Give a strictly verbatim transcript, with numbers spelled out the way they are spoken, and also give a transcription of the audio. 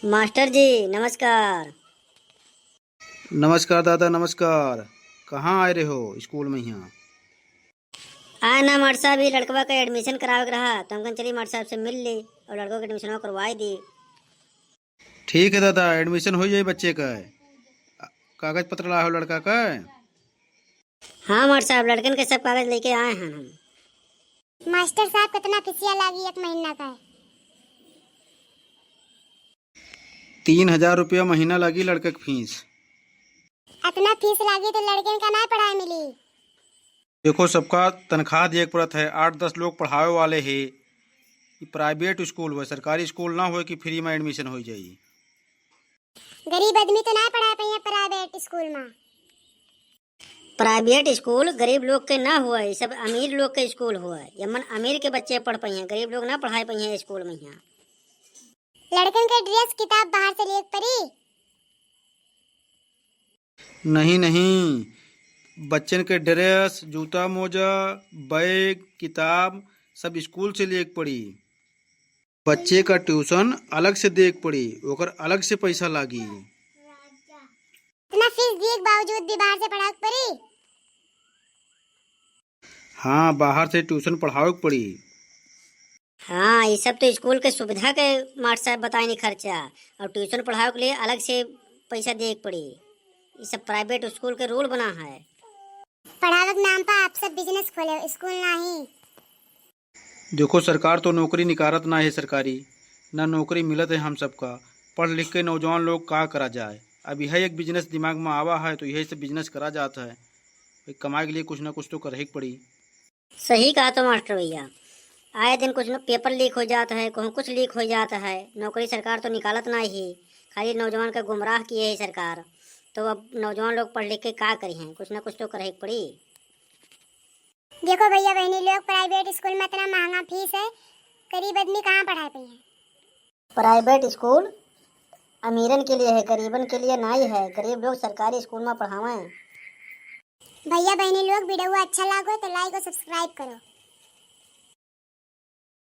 मास्टर जी, नमस्कार। नमस्कार दादा, नमस्कार। कहाँ आए रहे हो स्कूल में यहाँ? आए ना मास्टर साहब, ई लड़कवा का admission करावे के रहा, तो हम कहन चली मास्टर साहब से मिल ली और लड़कवा के admission करवाई दी। ठीक है दादा, admission हो जाई बच्चे का। कागज पत्र लाए हो लड़का का? हाँ मास्टर साहब, लड़कन के सब कागज लेके आए हैं हम। मास्टर साहब, कितना फीसिया लागी एक महीना का? तीन हजार रुपया महीना लागी लड़के के फीस। अतना फीस लागी तो लड़कन का ना पढ़ाई मिली। देखो, सबका तनख्वाह दिए के पड़त है, आठ दस लोग पढ़ावे वाले है। ई प्राइवेट स्कूल हुए, सरकारी स्कूल ना हुए कि फ्री में admission हो जाई। गरीब आदमी तो ना पढ़ाए पाइए प्राइवेट स्कूल में। प्राइवेट स्कूल गरीब लोग के ना हुए, ई सब अमीर लोग के स्कूल हुए। यमन अमीर के बच्चे पढ़ पाइए, गरीब लोग ना पढ़ाए पाइए स्कूल में यहाँ। लड़कन के ड्रेस किताब बाहर से लिए के पड़ी? नहीं, नहीं, बच्चन के ड्रेस, जूता, मोजा, बैग, किताब सब स्कूल से लिए के पड़ी। बच्चे का ट्यूशन अलग से दे के पड़ी, ओकर अलग से पैसा लागी। इतना फीस दिए के बावजूद भी बाहर से पढ़ावे के पड़ी? हाँ, बाहर से ट्यूशन पढ़ावे के पड़ी। हाँ, ई सब तो स्कूल के सुविधा के मास्टर साहब बताए नहीं खर्चा, और ट्यूशन पढ़ावे के लिए अलग से पैसा दिए के पड़ी। ई सब प्राइवेट स्कूल के रूल बना है। पढ़ावे के नाम पर आप सब बिजनेस खोले, स्कूल नाही। देखो, सरकार तो नौकरी निकारत ना है सरकारी, ना नौकरी मिलत है हम सबका। पढ़ लिख के नौजवान लोग का करा जाए? अब यह एक बिजनेस दिमाग में आवा है तो यही से बिजनेस करा जात है। भाई, कमाए के लिए कुछ ना कुछ तो करे के पड़ी। सही कहा तो मास्टर भैया, आए दिन कुछ न पेपर लीक हो जात है, कहूँ कुछ लीक हो जात है। नौकरी सरकार तो निकालत ना ही, खाली नौजवान का गुमराह किए है सरकार। तो अब नौजवान लोग पढ़ लिख के का करी हैं, कुछ ना कुछ तो करे के पड़ी। देखो भैया बहनी लोग, प्राइवेट स्कूल में इतना महंगा फीस है, गरीब आदमी कहाँ पढ़ाए पाई है? प्राइवेट स्कूल अमीरन के लिए है, गरीबन के लिए नहीं है। गरीब लोग सरकारी स्कूल में पढ़ावें। भैया बहनी लोग, वीडियो अच्छा लागो तो लाइक और सब्सक्राइब करो।